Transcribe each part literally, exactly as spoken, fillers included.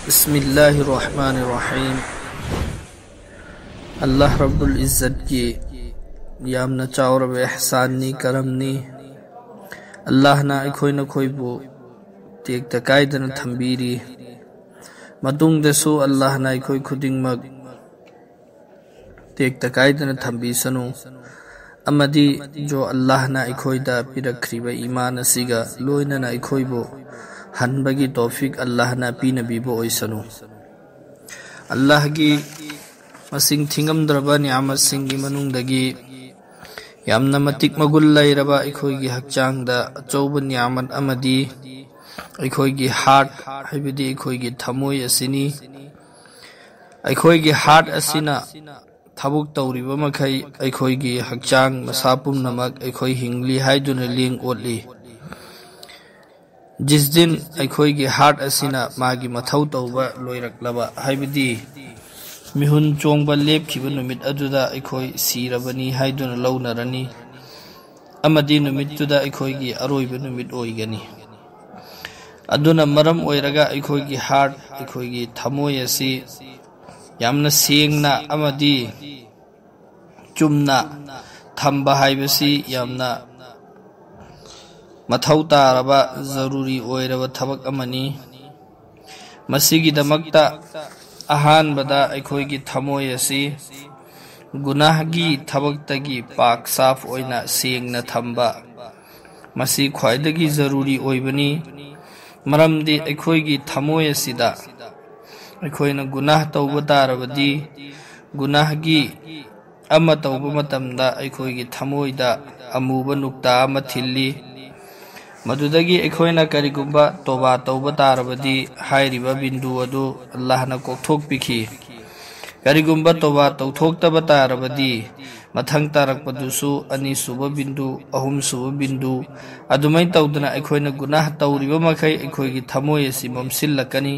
ꯕꯤꯁꯃꯤꯜꯂꯥꯍꯤꯔ ꯔꯍꯃꯥꯅꯤꯔ ꯔꯍꯤꯝ꯫ ꯑꯜꯂꯥꯍ ꯔꯕꯨꯜ ꯏꯖꯠꯀꯤ ꯌꯥꯝꯅ ꯆꯥꯎꯔꯕ ꯏꯍꯁꯥꯟꯅꯤ, ꯀꯔꯝꯅꯤ꯫ ꯑꯜꯂꯥꯍꯅ ꯑꯩꯈꯣꯏ ꯅꯈꯣꯏꯕꯨ ꯇꯦꯛꯇ ꯀꯥꯏꯗꯅ ꯊꯝꯕꯤꯔꯤ꯫ ꯃꯇꯨꯡꯗꯁꯨ ꯑꯜꯂꯥꯍꯅ ꯑꯩꯈꯣꯏ ꯈꯨꯗꯤꯡꯃꯛ ꯇꯦꯛꯇ ꯀꯥꯏꯗꯅ ꯊꯝꯕꯤꯁꯅꯨ, ꯑꯃꯗꯤ ꯖꯣ ꯑꯜꯂꯥꯍꯅ ꯑꯩꯈꯣꯏꯗ ꯄꯤꯔꯛꯈ꯭ꯔꯤꯕ ꯏꯃꯥꯟ ꯑꯁꯤꯒ ꯂꯣꯏꯅꯅ ꯑꯩꯈꯣꯏꯕꯨ ꯍꯟꯕꯒꯤ ꯇꯧꯐꯤꯛ ꯑꯜꯂꯥꯍꯅ ꯄꯤꯅꯕꯤꯕ ꯑꯣꯏꯁꯅꯨ꯫ ꯑꯜꯂꯥꯍꯒꯤ ꯃꯁꯤꯡ ꯊꯤꯉꯝꯗ꯭ꯔꯕ ꯅꯤꯌꯥꯃꯠꯁꯤꯡꯒꯤ ꯃꯅꯨꯡꯗꯒꯤ ꯌꯥꯝꯅ ꯃꯇꯤꯛ ꯃꯒꯨꯟ ꯂꯩꯔꯕ ꯑꯩꯈꯣꯏꯒꯤ ꯍꯛꯆꯥꯡꯗ ꯑꯆꯧꯕ ꯅꯤꯌꯥꯃꯠ ꯑꯃꯗꯤ ꯑꯩꯈꯣꯏꯒꯤ ꯍꯥꯔꯠ, ꯍꯥꯏꯕꯗꯤ ꯑꯩꯈꯣꯏꯒꯤ ꯊꯃꯣꯏ ꯑꯁꯤꯅꯤ꯫ ꯑꯩꯈꯣꯏꯒꯤ ꯍꯥꯔꯠ ꯑꯁꯤꯅ ꯊꯕꯛ ꯇꯧꯔꯤꯕ ꯃꯈꯩ ꯑꯩꯈꯣꯏꯒꯤ ꯍꯛꯆꯥꯡ ꯃꯁꯥ ꯄꯨꯝꯅꯃꯛ ꯑꯩꯈꯣꯏ ꯍꯤꯡꯂꯤ ꯍꯥꯏꯗꯨꯅ ꯂꯦꯡ ꯑꯣꯠꯂꯤ꯫ ꯖꯤꯁꯗꯤꯟ, ꯑꯩꯈꯣꯏꯒꯤ ꯍꯥꯔꯠ ꯑꯁꯤꯅ ꯃꯥꯒꯤ ꯃꯊꯧ ꯇꯧꯕ ꯂꯣꯏꯔꯛꯂꯕ, ꯍꯥꯏꯕꯗꯤ ꯃꯤꯍꯨꯟ ꯆꯣꯡꯕ ꯂꯦꯞꯈꯤꯕ ꯅꯨꯃꯤꯠ ꯑꯗꯨꯗ ꯑꯩꯈꯣꯏ ꯁꯤꯔꯕꯅꯤ ꯍꯥꯏꯗꯨꯅ ꯂꯧꯅꯔꯅꯤ, ꯑꯃꯗꯤ ꯅꯨꯃꯤꯠꯇꯨꯗ ꯑꯩꯈꯣꯏꯒꯤ ꯑꯔꯣꯏꯕ ꯅꯨꯃꯤꯠ ꯑꯣꯏꯒꯅꯤ꯫ ꯑꯗꯨꯅ ꯃꯔꯝ ꯑꯣꯏꯔꯒ ꯑꯩꯈꯣꯏꯒꯤ ꯍꯥꯔꯠ, ꯑꯩꯈꯣꯏꯒꯤ ꯊꯃꯣꯏ ꯑꯁꯤ ꯌꯥꯝꯅ ꯁꯦꯡꯅ ꯑꯃꯗꯤ ꯆꯨꯝꯅ ꯊꯝꯕ ꯍꯥꯏꯕꯁꯤ ꯌꯥꯝꯅ ꯃꯊꯧ ꯇꯥꯔꯕ, ꯖꯔꯨꯔꯤ ꯑꯣꯏꯔꯕ ꯊꯕꯛ ꯑꯃꯅꯤ꯫ ꯃꯁꯤꯒꯤꯗꯃꯛꯇ ꯑꯍꯥꯟꯕꯗ ꯑꯩꯈꯣꯏꯒꯤ ꯊꯃꯣꯏ ꯑꯁꯤ ꯒꯨꯅꯥꯍꯒꯤ ꯊꯕꯛꯇꯒꯤ ꯄꯥꯛ ꯁꯥꯐ ꯑꯣꯏꯅ ꯁꯦꯡꯅ ꯊꯝꯕ, ꯃꯁꯤ ꯈ꯭ꯋꯥꯏꯗꯒꯤ ꯖꯔꯨꯔꯤ ꯑꯣꯏꯕꯅꯤ꯫ ꯃꯔꯝꯗꯤ ꯑꯩꯈꯣꯏꯒꯤ ꯊꯃꯣꯏ ꯑꯁꯤꯗ ꯑꯩꯈꯣꯏꯅ ꯒꯨꯅꯥꯍ ꯇꯧꯕ ꯇꯥꯔꯕꯗꯤ, ꯒꯨꯅꯥꯍꯒꯤ ꯑꯃ ꯇꯧꯕ ꯃꯇꯝꯗ ꯑꯩꯈꯣꯏꯒꯤ ꯊꯃꯣꯏꯗ ꯑꯃꯨꯕ ꯅꯨꯛꯇꯥ ꯑꯃ ꯊꯤꯜꯂꯤ꯫ ꯃꯗꯨꯗꯒꯤ ꯑꯩꯈꯣꯏꯅ ꯀꯔꯤꯒꯨꯝꯕ ꯇꯣꯕꯥ ꯇꯧꯕ ꯇꯥꯔꯕꯗꯤ, ꯍꯥꯏꯔꯤꯕ ꯕꯤꯟꯗꯨ ꯑꯗꯨ ꯑꯜꯂꯥꯍꯅ ꯀꯣꯛꯊꯣꯛꯄꯤꯈꯤ꯫ ꯀꯔꯤꯒꯨꯝꯕ ꯇꯣꯕꯥ ꯇꯧꯊꯣꯛꯇꯕ ꯇꯥꯔꯕꯗꯤ, ꯃꯊꯪ ꯇꯥꯔꯛꯄꯗꯨꯁꯨ ꯑꯅꯤꯁꯨꯕ ꯕꯤꯟꯗꯨ, ꯑꯍꯨꯝꯁꯨꯕ ꯕꯤꯟꯗꯨ, ꯑꯗꯨꯃꯥꯏꯅ ꯇꯧꯗꯅ ꯑꯩꯈꯣꯏꯅ ꯒꯨꯅꯥꯍ ꯇꯧꯔꯤꯕ ꯃꯈꯩ ꯑꯩꯈꯣꯏꯒꯤ ꯊꯃꯣꯏ ꯑꯁꯤ ꯃꯝꯁꯤꯜꯂꯛꯀꯅꯤ꯫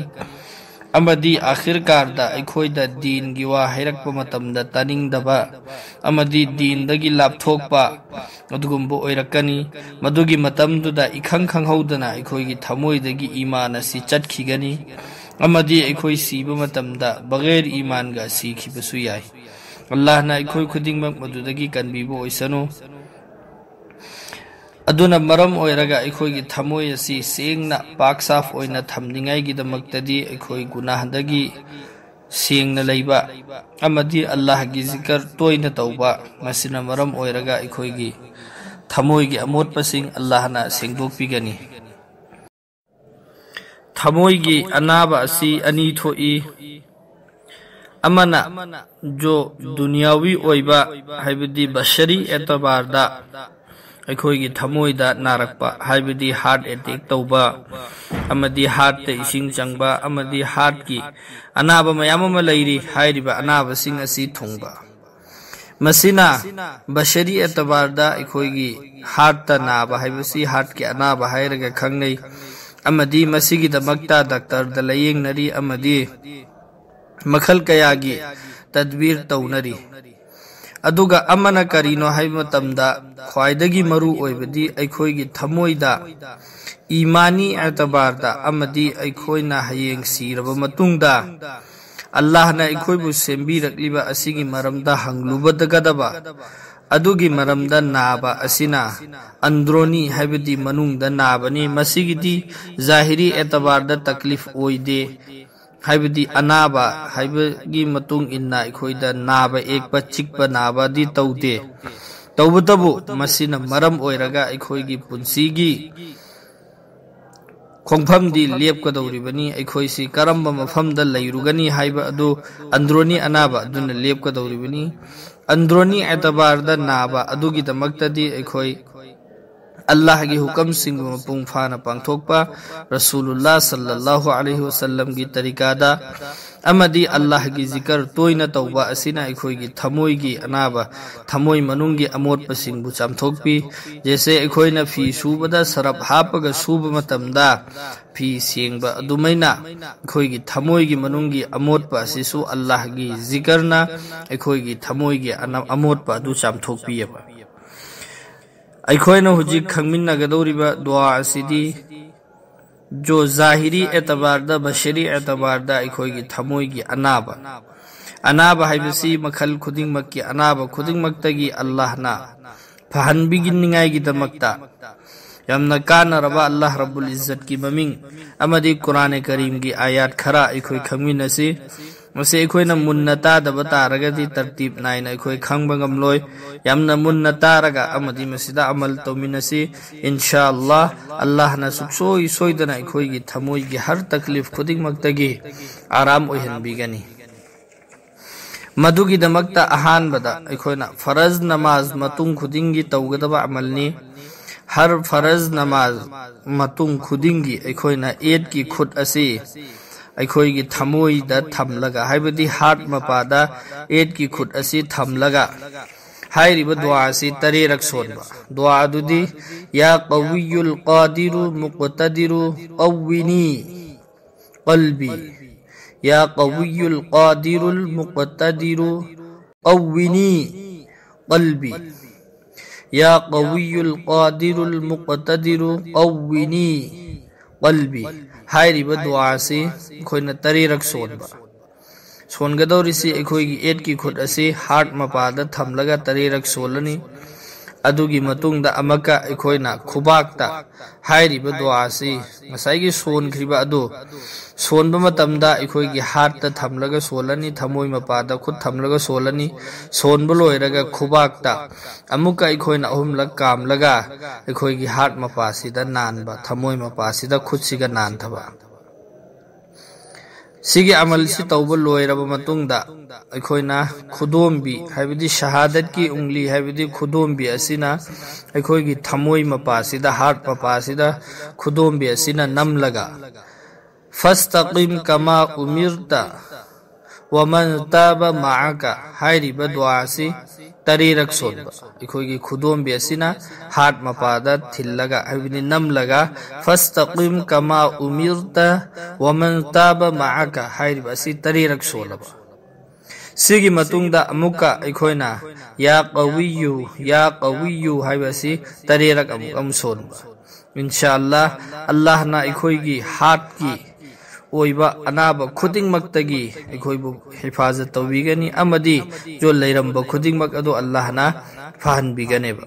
ꯑꯃꯗꯤ ꯑꯥꯈꯤꯔꯀꯥꯔꯗ ꯑꯩꯈꯣꯏꯗ ꯗꯤꯟꯒꯤ ꯋꯥ ꯍꯥꯏꯔꯛꯄ ꯃꯇꯝꯗ ꯇꯥꯅꯤꯡꯗꯕ ꯑꯃꯗꯤ ꯗꯤꯟꯗꯒꯤ ꯂꯥꯞꯊꯣꯛꯄ ꯑꯗꯨꯒꯨꯝꯕ ꯑꯣꯏꯔꯛꯀꯅꯤ꯫ ꯃꯗꯨꯒꯤ ꯃꯇꯝꯗꯨꯗ ꯏꯈꯪ ꯈꯪꯍꯧꯗꯅ ꯑꯩꯈꯣꯏꯒꯤ ꯊꯃꯣꯏꯗꯒꯤ ꯏꯃꯥꯟ ꯑꯁꯤ ꯆꯠꯈꯤꯒꯅꯤ꯫ ꯑꯃꯗꯤ ꯑꯩꯈꯣꯏ ꯁꯤꯕ ꯃꯇꯝꯗ ꯕꯒꯩꯔ ꯏꯃꯥꯟꯒ ꯁꯤꯈꯤꯕꯁꯨ ꯌꯥꯏ꯫ ꯑꯜꯂꯥꯍꯅ ꯑꯩꯈꯣꯏ ꯈꯨꯗꯤꯡꯃꯛ ꯃꯗꯨꯗꯒꯤ ꯀꯟꯕꯤꯕ ꯑꯣꯏꯁꯅꯨ꯫ ꯑꯗꯨꯅ ꯃꯔꯝ ꯑꯣꯏꯔꯒ ꯑꯩꯈꯣꯏꯒꯤ ꯊꯃꯣꯏ ꯑꯁꯤ ꯁꯦꯡꯅ ꯄꯥꯛ ꯁꯥꯐ ꯑꯣꯏꯅ ꯊꯝꯅꯤꯡꯉꯥꯏꯒꯤꯗꯃꯛꯇꯗꯤ ꯑꯩꯈꯣꯏ ꯒꯨꯅꯥꯍꯗꯒꯤ ꯁꯦꯡꯅ ꯂꯩꯕ ꯑꯃꯗꯤ ꯑꯜꯂꯥꯍꯒꯤ ꯖꯤꯀꯔ ꯇꯣꯏꯅ ꯇꯧꯕ, ꯃꯁꯤꯅ ꯃꯔꯝ ꯑꯣꯏꯔꯒ ꯑꯩꯈꯣꯏꯒꯤ ꯊꯃꯣꯏꯒꯤ ꯑꯃꯣꯠꯄꯁꯤꯡ ꯑꯜꯂꯥꯍꯅ ꯁꯦꯡꯗꯣꯛꯄꯤꯒꯅꯤ꯫ ꯊꯃꯣꯏꯒꯤ ꯑꯅꯥꯕ ꯑꯁꯤ ꯑꯅꯤ ꯊꯣꯛꯏ꯫ ꯑꯃꯅ ꯖꯣ ꯗꯨꯅꯤꯌꯥꯋꯤ ꯑꯣꯏꯕ, ꯍꯥꯏꯕꯗꯤ ꯕꯁꯔꯤ ꯑꯦꯇꯕꯥꯔꯗ ꯑꯩꯈꯣꯏꯒꯤ ꯊꯃꯣꯏꯗ ꯅꯥꯔꯛꯄ, ꯍꯥꯏꯕꯗꯤ ꯍꯥꯔꯠ ꯑꯦꯇꯦꯛ ꯇꯧꯕ ꯑꯃꯗꯤ ꯍꯥꯔꯠꯇ ꯏꯁꯤꯡ ꯆꯪꯕ ꯑꯃꯗꯤ ꯍꯥꯔꯠꯀꯤ ꯑꯅꯥꯕ ꯃꯌꯥꯝ ꯑꯃ ꯂꯩꯔꯤ꯫ ꯍꯥꯏꯔꯤꯕ ꯑꯅꯥꯕꯁꯤꯡ ꯑꯁꯤ ꯊꯨꯡꯕ, ꯃꯁꯤꯅ ꯕꯁꯔꯤ ꯑꯦꯇꯕꯥꯔꯗ ꯑꯩꯈꯣꯏꯒꯤ ꯍꯥꯔꯠꯇ ꯅꯥꯕ ꯍꯥꯏꯕꯁꯤ ꯍꯥꯔꯠꯀꯤ ꯑꯅꯥꯕ ꯍꯥꯏꯔꯒ ꯈꯪꯅꯩ꯫ ꯑꯃꯗꯤ ꯃꯁꯤꯒꯤꯗꯃꯛꯇ ꯗꯥꯛꯇꯔꯗ ꯂꯥꯌꯦꯡꯅꯔꯤ ꯑꯃꯗꯤ ꯃꯈꯜ ꯀꯌꯥꯒꯤ ꯇꯗꯕꯤꯔ ꯇꯧꯅꯔꯤ꯫ ꯑꯗꯨꯒ ꯑꯃꯅ ꯀꯔꯤꯅꯣ ꯍꯥꯏꯕ ꯃꯇꯝꯗ, ꯈ꯭ꯋꯥꯏꯗꯒꯤ ꯃꯔꯨ ꯑꯣꯏꯕꯗꯤ ꯑꯩꯈꯣꯏꯒꯤ ꯊꯃꯣꯏꯗ ꯏꯃꯥꯅꯤ ꯑꯦꯇꯕꯥꯔꯗ ꯑꯃꯗꯤ ꯑꯩꯈꯣꯏꯅ ꯍꯌꯦꯡ ꯁꯤꯔꯕ ꯃꯇꯨꯡꯗ ꯑꯜꯂꯥꯍꯅ ꯑꯩꯈꯣꯏꯕꯨ ꯁꯦꯝꯕꯤꯔꯛꯂꯤꯕ ꯑꯁꯤꯒꯤ ꯃꯔꯝꯗ ꯍꯪꯂꯨꯕꯗꯒꯗꯕ ꯑꯗꯨꯒꯤ ꯃꯔꯝꯗ ꯅꯥꯕ ꯑꯁꯤꯅ ꯑꯟꯗ꯭ꯔꯣꯅꯤ, ꯍꯥꯏꯕꯗꯤ ꯃꯅꯨꯡꯗ ꯅꯥꯕꯅꯤ꯫ ꯃꯁꯤꯒꯤꯗꯤ ꯖꯥꯍꯤꯔꯤ ꯑꯦꯇꯕꯥꯔꯗ ꯇꯛꯂꯤꯐ ꯑꯣꯏꯗꯦ, ꯍꯥꯏꯕꯗꯤ ꯑꯅꯥꯕ ꯍꯥꯏꯕꯒꯤ ꯃꯇꯨꯡ ꯏꯟꯅ ꯑꯩꯈꯣꯏꯗ ꯅꯥꯕ ꯌꯦꯛꯄ, ꯆꯤꯛꯄ ꯅꯥꯕꯗꯤ ꯇꯧꯗꯦ꯫ ꯇꯧꯕꯇꯕꯨ ꯃꯁꯤꯅ ꯃꯔꯝ ꯑꯣꯏꯔꯒ ꯑꯩꯈꯣꯏꯒꯤ ꯄꯨꯟꯁꯤꯒꯤ ꯈꯣꯡꯐꯝꯗꯤ ꯂꯦꯞꯀꯗꯧꯔꯤꯕꯅꯤ꯫ ꯑꯩꯈꯣꯏꯁꯤ ꯀꯔꯝꯕ ꯃꯐꯝꯗ ꯂꯩꯔꯨꯒꯅꯤ ꯍꯥꯏꯕ ꯑꯗꯨ ꯑꯟꯗ꯭ꯔꯣꯅꯤ ꯑꯅꯥꯕ ꯑꯗꯨꯅ ꯂꯦꯞꯀꯗꯧꯔꯤꯕꯅꯤ꯫ ꯑꯟꯗ꯭ꯔꯣꯅꯤ ꯑꯦꯇꯕꯥꯔꯗ ꯅꯥꯕ ꯑꯗꯨꯒꯤꯗꯃꯛꯇꯗꯤ ꯑꯩꯈꯣꯏ ꯑꯜꯂꯥꯍꯒꯤ ꯍꯨꯀꯝꯁꯤꯡꯕꯨ ꯃꯄꯨꯡ ꯐꯥꯅ ꯄꯥꯡꯊꯣꯛꯄ, ꯔꯁꯨꯂꯨꯜꯂꯥ ꯁꯜꯂꯜꯂꯥꯍꯨ ꯑꯂꯩꯍꯤ ꯋꯁꯜꯂꯝꯒꯤ ꯇꯔꯤꯀꯥꯗ ꯑꯃꯗꯤ ꯑꯜꯂꯥꯍꯒꯤ ꯖꯤꯀꯔ ꯇꯣꯏꯅ ꯇꯧꯕ ꯑꯁꯤꯅ ꯑꯩꯈꯣꯏꯒꯤ ꯊꯃꯣꯏꯒꯤ ꯑꯅꯥꯕ, ꯊꯃꯣꯏ ꯃꯅꯨꯡꯒꯤ ꯑꯃꯣꯠꯄꯁꯤꯡꯕꯨ ꯆꯥꯝꯊꯣꯛꯄꯤ꯫ ꯖꯦꯁꯦ ꯑꯩꯈꯣꯏꯅ ꯐꯤ ꯁꯨꯕꯗ ꯁꯔꯞ ꯍꯥꯞꯄꯒ ꯁꯨꯕ ꯃꯇꯝꯗ ꯐꯤ ꯁꯦꯡꯕ ꯑꯗꯨꯃꯥꯏꯅ ꯑꯩꯈꯣꯏꯒꯤ ꯊꯃꯣꯏꯒꯤ ꯃꯅꯨꯡꯒꯤ ꯑꯃꯣꯠꯄ ꯑꯁꯤꯁꯨ ꯑꯜꯂꯥꯍꯒꯤ ꯖꯤꯀꯔꯅ ꯑꯩꯈꯣꯏꯒꯤ ꯊꯃꯣꯏꯒꯤ ꯑꯅ-, ꯑꯃꯣꯠꯄ ꯑꯗꯨ ꯆꯥꯝꯊꯣꯛꯄꯤꯑꯕ꯫ ꯑꯩꯈꯣꯏꯅ ꯍꯧꯖꯤꯛ ꯈꯪꯃꯤꯟꯅꯒꯗꯧꯔꯤꯕ ꯗꯨꯋꯥ ꯑꯁꯤꯗꯤ ꯖꯣ ꯖꯥꯍꯤꯔꯤ ꯑꯦꯇꯕꯥꯔꯗ, ꯕꯁꯔꯤ ꯑꯦꯇꯕꯥꯔꯗ ꯑꯩꯈꯣꯏꯒꯤ ꯊꯃꯣꯏꯒꯤ ꯑꯅꯥꯕ, ꯑꯅꯥꯕ ꯍꯥꯏꯕꯁꯤ ꯃꯈꯜ ꯈꯨꯗꯤꯡꯃꯛꯀꯤ ꯑꯅꯥꯕ ꯈꯨꯗꯤꯡꯃꯛꯇꯒꯤ ꯑꯜꯂꯥꯍꯅ ꯐꯍꯟꯕꯤꯅꯤꯡꯉꯥꯏꯒꯤꯗꯃꯛꯇ ꯌꯥꯝꯅ ꯀꯥꯟꯅꯔꯕ ꯑꯜꯂꯥꯍ ꯔꯕꯨꯜ ꯏꯖꯠꯀꯤ ꯃꯃꯤꯡ ꯑꯃꯗꯤ ꯀꯨꯔꯥꯅꯦ ꯀꯔꯤꯝꯒꯤ ꯑꯥꯌꯥꯠ ꯈꯔ ꯑꯩꯈꯣꯏ ꯈꯪꯃꯤꯟꯅꯁꯤ꯫ ꯃꯁꯤ ꯑꯩꯈꯣꯏꯅ ꯃꯨꯟꯅ ꯇꯥꯗꯕ ꯇꯥꯔꯒꯗꯤ ꯇꯔꯇꯤꯞ ꯅꯥꯏꯅ ꯑꯩꯈꯣꯏ ꯈꯪꯕ ꯉꯝꯂꯣꯏ꯫ ꯌꯥꯝꯅ ꯃꯨꯟꯅ ꯇꯥꯔꯒ ꯑꯃꯗꯤ ꯃꯁꯤꯗ ꯑꯃꯜ ꯇꯧꯃꯤꯟꯅꯁꯤ꯫ ꯏꯟꯁꯥ ꯑꯜꯂꯥꯍ, ꯑꯜꯂꯥꯍꯅ ꯁꯨꯛꯁꯣꯏ ꯁꯣꯏꯗꯅ ꯑꯩꯈꯣꯏꯒꯤ ꯊꯃꯣꯏꯒꯤ ꯍꯔ ꯇꯛꯂꯤꯐ ꯈꯨꯗꯤꯡꯃꯛꯇꯒꯤ ꯑꯔꯥꯝ ꯑꯣꯏꯍꯟꯕꯤꯒꯅꯤ꯫ ꯃꯗꯨꯒꯤꯗꯃꯛꯇ ꯑꯍꯥꯟꯕꯗ ꯑꯩꯈꯣꯏꯅ ꯐꯔꯖ ꯅꯃꯥꯖ ꯃꯇꯨꯡ ꯈꯨꯗꯤꯡꯒꯤ ꯇꯧꯒꯗꯕ ꯑꯃꯜꯅꯤ꯫ ꯍꯔ ꯐꯔꯖ ꯅꯃꯥꯖ ꯃꯇꯨꯡ ꯈꯨꯗꯤꯡꯒꯤ ꯑꯩꯈꯣꯏꯅ ꯑꯦꯠꯀꯤ ꯈꯨꯠ ꯑꯁꯤ ꯑꯩꯈꯣꯏꯒꯤ ꯊꯃꯣꯏꯗ ꯊꯝꯂꯒ, ꯍꯥꯏꯕꯗꯤ ꯍꯥꯔꯠ ꯃꯄꯥꯗ ꯑꯦꯠꯀꯤ ꯈꯨꯠ ꯑꯁꯤ ꯊꯝꯂꯒ, ꯍꯥꯏꯔꯤꯕ ꯗꯨꯋꯥ ꯑꯁꯤ ꯇꯔꯦꯔꯛ ꯁꯣꯟꯕ꯫ ꯗꯨꯋꯥ ꯑꯗꯨꯗꯤ, "ꯌꯥ ꯀꯋꯤꯌꯨꯜ ꯀꯥꯗꯤꯔꯨ ꯃꯨꯛꯇꯗꯤꯔꯨ ꯀꯧꯋꯤꯅꯤ ꯀꯜꯕꯤ꯫ ꯌꯥ ꯀꯋꯤꯌꯨꯜ ꯀꯥꯗꯤꯔꯨꯜ ꯃꯨꯛꯇꯗꯤꯔꯨ ꯀꯧꯋꯤꯅꯤ ꯀꯜꯕꯤ꯫ ꯌꯥ ꯀꯋꯤꯌꯨꯜ ꯀꯥꯗꯤꯔꯨꯜ ꯃꯨꯛꯇꯗꯤꯔꯨ ꯀꯧꯋꯤꯅꯤ ꯀꯜꯕꯤ"꯫ ꯍꯥꯏꯔꯤꯕ ꯗꯨꯋꯥ ꯑꯁꯤ ꯑꯩꯈꯣꯏꯅ ꯇꯔꯦꯔꯛ ꯁꯣꯟꯕ꯫ ꯁꯣꯟꯒꯗꯧꯔꯤꯁꯤ ꯑꯩꯈꯣꯏꯒꯤ ꯑꯦꯠꯀꯤ ꯈꯨꯠ ꯑꯁꯤ ꯍꯥꯔꯠ ꯃꯄꯥꯗ ꯊꯝꯂꯒ ꯇꯔꯦꯔꯛ ꯁꯣꯜꯂꯅꯤ꯫ ꯑꯗꯨꯒꯤ ꯃꯇꯨꯡꯗ ꯑꯃꯨꯛꯀ ꯑꯩꯈꯣꯏꯅ ꯈꯨꯕꯥꯛꯇ ꯍꯥꯏꯔꯤꯕ ꯗꯨꯋꯥ ꯑꯁꯤ ꯉꯁꯥꯏꯒꯤ ꯁꯣꯟꯈ꯭ꯔꯤꯕ ꯑꯗꯨ ꯁꯣꯟꯕ ꯃꯇꯝꯗ ꯑꯩꯈꯣꯏꯒꯤ ꯍꯥꯔꯠꯇ ꯊꯝꯂꯒ ꯁꯣꯜꯂꯅꯤ, ꯊꯃꯣꯏ ꯃꯄꯥꯗ ꯈꯨꯠ ꯊꯝꯂꯒ ꯁꯣꯜꯂꯅꯤ꯫ ꯁꯣꯟꯕ ꯂꯣꯏꯔꯒ ꯈꯨꯕꯥꯛꯇ ꯑꯃꯨꯛꯀ ꯑꯩꯈꯣꯏꯅ ꯑꯍꯨꯝꯂꯛ ꯀꯥꯝꯂꯒ ꯑꯩꯈꯣꯏꯒꯤ ꯍꯥꯔꯠ ꯃꯄꯥꯁꯤꯗ ꯅꯥꯟꯕ, ꯊꯃꯣꯏ ꯃꯄꯥꯁꯤꯗ ꯈꯨꯠꯁꯤꯒ ꯅꯥꯟꯊꯕ꯫ ꯁꯤꯒꯤ ꯑꯃꯜꯁꯤ ꯇꯧꯕ ꯂꯣꯏꯔꯕ ꯃꯇꯨꯡꯗ ꯑꯩꯈꯣꯏꯅ ꯈꯨꯗꯣꯝꯕꯤ, ꯍꯥꯏꯕꯗꯤ ꯁꯍꯥꯗꯠꯀꯤ ꯎꯪꯂꯤ, ꯍꯥꯏꯕꯗꯤ ꯈꯨꯗꯣꯝꯕꯤ ꯑꯁꯤꯅ ꯑꯩꯈꯣꯏꯒꯤ ꯊꯃꯣꯏ ꯃꯄꯥꯁꯤꯗ, ꯍꯥꯔꯠ ꯃꯄꯥꯁꯤꯗ ꯈꯨꯗꯣꯝꯕꯤ ꯑꯁꯤꯅ ꯅꯝꯂꯒ, "ꯐꯁꯇꯥꯀꯤꯝ ꯀꯃꯥ ꯎꯃꯤꯔꯇ ꯋꯃꯟ ꯇꯥꯕ ꯃꯥꯑꯀ" ꯍꯥꯏꯔꯤꯕ ꯗꯨꯋꯥ ꯑꯁꯤ ꯇꯔꯦꯔꯛ ꯁꯣꯟꯕ꯫ ꯑꯩꯈꯣꯏꯒꯤ ꯈꯨꯗꯣꯝꯕꯤ ꯑꯁꯤꯅ ꯍꯥꯔꯠ ꯃꯄꯥꯗ ꯊꯤꯜꯂꯒ, ꯍꯥꯏꯕꯗꯤ ꯅꯝꯂꯒ, "ꯐꯁꯇꯥꯀꯤꯝ ꯀꯃꯥ ꯎꯃꯤꯔꯇ ꯋꯃꯟ ꯇꯥꯕ ꯃꯥꯑꯀ" ꯍꯥꯏꯔꯤꯕ ꯑꯁꯤ ꯇꯔꯦꯔꯛ ꯁꯣꯜꯂꯕ꯫ ꯁꯤꯒꯤ ꯃꯇꯨꯡꯗ ꯑꯃꯨꯛꯀ ꯑꯩꯈꯣꯏꯅ "ꯌꯥ ꯀꯋꯤꯌꯨ, ꯌꯥ ꯀꯋꯤꯌꯨ" ꯍꯥꯏꯕ ꯑꯁꯤ ꯇꯔꯦꯔꯛ ꯑꯃꯨꯛ ꯑꯃꯨꯛ ꯁꯣꯟꯕ꯫ ꯏꯟꯁꯥ ꯑꯜꯂꯥ, ꯑꯜꯂꯥꯍꯅ ꯑꯩꯈꯣꯏꯒꯤ ꯍꯥꯔꯠꯀꯤ ꯑꯣꯏꯕ ꯑꯅꯥꯕ ꯈꯨꯗꯤꯡꯃꯛꯇꯒꯤ ꯑꯩꯈꯣꯏꯕꯨ ꯍꯤꯐꯥꯖꯠ ꯇꯧꯕꯤꯒꯅꯤ ꯑꯃꯗꯤ ꯖꯣ ꯂꯩꯔꯝꯕ ꯈꯨꯗꯤꯡꯃꯛ ꯑꯗꯨ ꯑꯜꯂꯥꯍꯅ ꯐꯍꯟꯕꯤꯒꯅꯦꯕ꯫